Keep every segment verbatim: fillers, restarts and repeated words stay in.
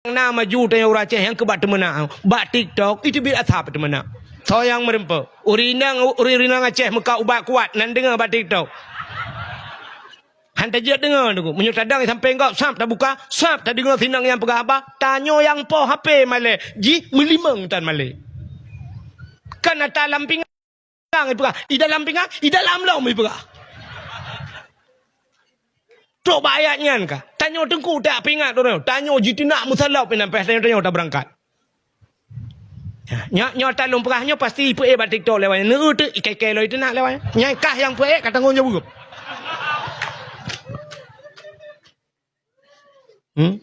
Na maju tanyoe ureuëng Aceh nyang keubat teumeunak. Bak TikTok, itu bit asap teumeunak. Soe nyang meureumpok? Ureuëng inong, ureuëng inong Aceh meukat ubat kuat, nan deungoe bak TikTok. Han tajeuet deungoe, Teungku. Meunyoe tadong sampéng gob, sab tabuka, sab tadeungoe sinong nyang peugah haba, tanyoe nyang po H P malée, jih meulimong tan malée. Kan ata lam pingan ipeugah, i dalam pingan, i dalam lom ipeugah. Trok bak ayat nyan ka. Tanyoe Teungku tak pingat droe. Tanyoe jiteunak meusalop inan pih tanyoe-tanyoe tabeurangkat. Nyoe, nyoe ata lôn peugah nyoe pasti ipeuék bak TikTok lewat nyan. Neu teu ikai-kai lom iteunak lewat nyan. Nyang kah nyang peuék ka tanggong jaweueb. Hmm?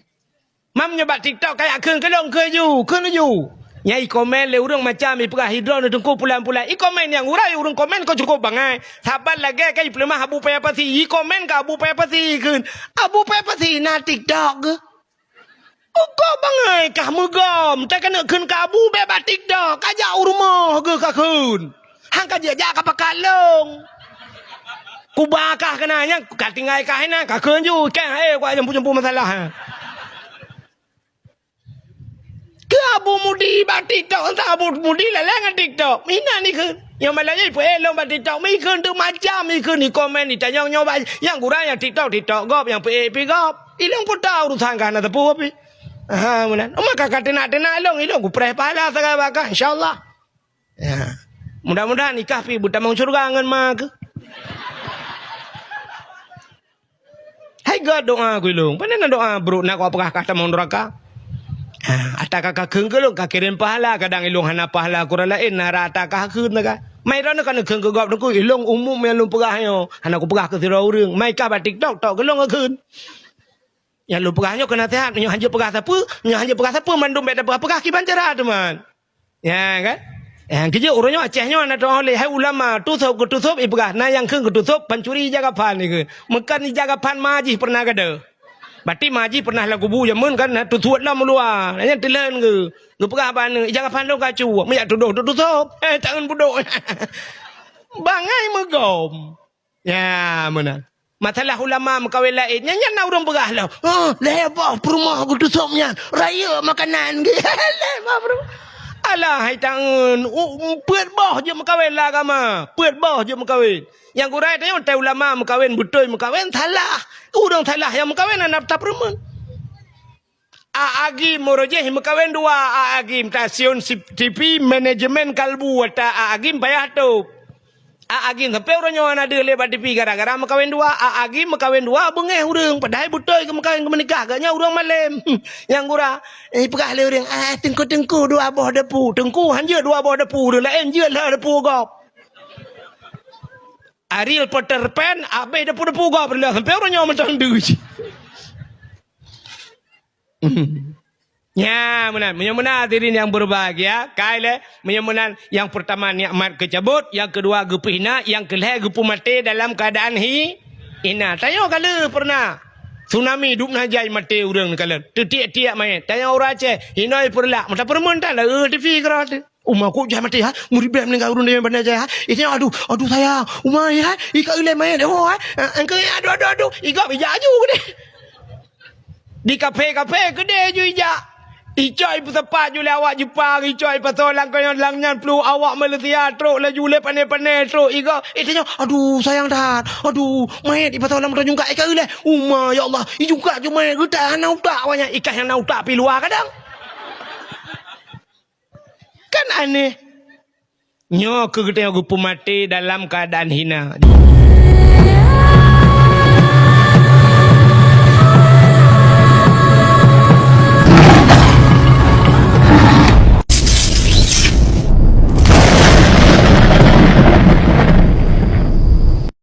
Mam nyoe bak TikTok kayak kheun keulong keu ju, kheun ju. Nyang ikomen lé ureuëng macam ipeugah hidroe neu Teungku pulan-pulan. Ikomen nyang urai ureuëng komen ko cukup bangai. Saban lagée kai peuleumah Abu Paya Pasi. Ikomen ka Abu Paya Pasi kheun. Abu Paya Pasi na TikTok geuh. Uko bangai kah meugom, teukeunok kheun ka Abu bék bak TikTok, ka jak u rumoh geuh ka kheun. Han ka jeuet jak ka pakat lông. Kuba kah keunan nyan, ka tinggai kah inan, ka kheun ju, kah, eh, kuat jampu-jampu masalah, ha. Keu Abu Mudi bak TikTok, entah Abu Mudi lalée ngon TikTok. Inan ikheun. Nyang malam nyan ipeuék lông bak TikTok, mi kheun tu macam ikheun, ikomen, itanyong nyoe bak, nyang gura nyang TikTok, TikTok gob, nyang peuék pi gob. Ilong puta urusan ka hana teupeu pi. Aha, meunan. Maka ka teunak-teunak ilong, ilong kupreh pahala sagai bak kah, insya Allah. Ya. Mudah-mudahan ikah pi beutamong syurga ngon ma keuh. Hai gét doa keu ilong. Pane na doa brok na kau peugah kah tamong neuraka. Ha, ata ka kheun keu ilong ka kirém pahala, kadang ilong hana pahala kurang laén na rata kah kheun ka. Mai droeneuh ka neukheun keu gob Teungku, ilong umum nyang lôn peugah nyoe hana kupeugah keu sidroe ureuëng. Mai kah bak TikTok tok keu ilong kheun. Nyang lôn peugah nyoe keu naseuhat, nyoe hanjeuet peugah sapeue, nyoe hanjeuet peugah sapeue, mandum bék tapeugah-peugah kiban cara teuma. Ya kan? Ya, keujeuet uroe nyoe Aceh nyoe na tuha lé hai ulama, tusôb keu tusôb ipeugah, na nyang kheun keu tusôb pancuri ija kafan ikheun. Meukan ija kafan ma jih pernah gada. Berarti ma jih pernah lam kubu jameun kan na tusôb lam luwa. Nyan teuleuen geu. Geupeugah bak aneuk, ija kafan lôn ka cuek, meujak tudoh tusôb. Eh, tangan budok. Bangai meugom. Ya, meunan. Masalah ulama meukawen laén, nyan, nyan na ureuëng peugah lom. "Oh, lhée boh peurumoh geutusôb nyan, rayeuk makanan." Lhée boh peurumoh. Alah, hai tangeun, u-, peuet boh jeuet meukawen lam agama. Peuet boh jeuet meukawen. Nyang gura tanyoe tai ulama meukawen, beutôi meukawen, salah. Ureuëng salah nyang meukawen hana tapeurumeun. A Agim uroe jéh meukawen dua, A Agim stasiun si-, T V manajemen kalbu ata A Agim payah tôb. A Agim sampoe uroe nyoe hana deuh lé bak T V gara-gara meukawen dua. A Agim meukawen dua beungéh ureuëng, padahai beutôi keu meukawen keu meunikah, agaknya ureuëng malém. Nyang gura, eh, peugah lé ureuëng, "Ah, teungku-teungku dua boh depu." Teungku han jeuet dua boh depu, ureuëng laén jeuet lhée depu gob. Ariel Peter Pan, abéh depu-depu gob, lhée sampoe uroe nyoe mantong deuh. Nya, meunan. Meunyoe meunan hadirin yang berbahagia, kai lé, meunyoe meunan yang pertama nikmat keucabot, yang kedua geupeuhina, yang keulhée geupeumaté dalam keadaan hi-, hina. Tanyoe ka lheueh pernah tsunami dub na jai maté ureuëng ka lheueh. Teutiek-tiek manyét. Tanyoe ureuëng Aceh, hinoe peureulak, mata peurumeun tan, eh, T V keudroe teuh. Uma kok jai maté, ha? Murit bèe meuninggai ureueng dayah bandar jai, ha? Itu aduh, aduh sayang. Uma, ya, ha? Ika ulèe manyét, oh, ha? Engkau aduh, aduh, aduh. Igop ijak aju keudéh. Di kaphé-kaphé keudéh ju ijak. Icok ipeusapat ju lé awak Jepang, icok ipasoe lam keunyang lam nyan pluek awak Malaysia trok laju lé pané-pané trok igop. Itanyong, aduh, sayang that. Aduh, manyét ipasoe lam moto jungkat, ika ulèe. Uma, ya Allah, ijungkat ju manyét geutak hana utak awaknyan. Ika nyang na utak pi luwa kadang. Kan aneh. Nyoe keuh geutanyoe geupeumaté dalam keuadaan hina.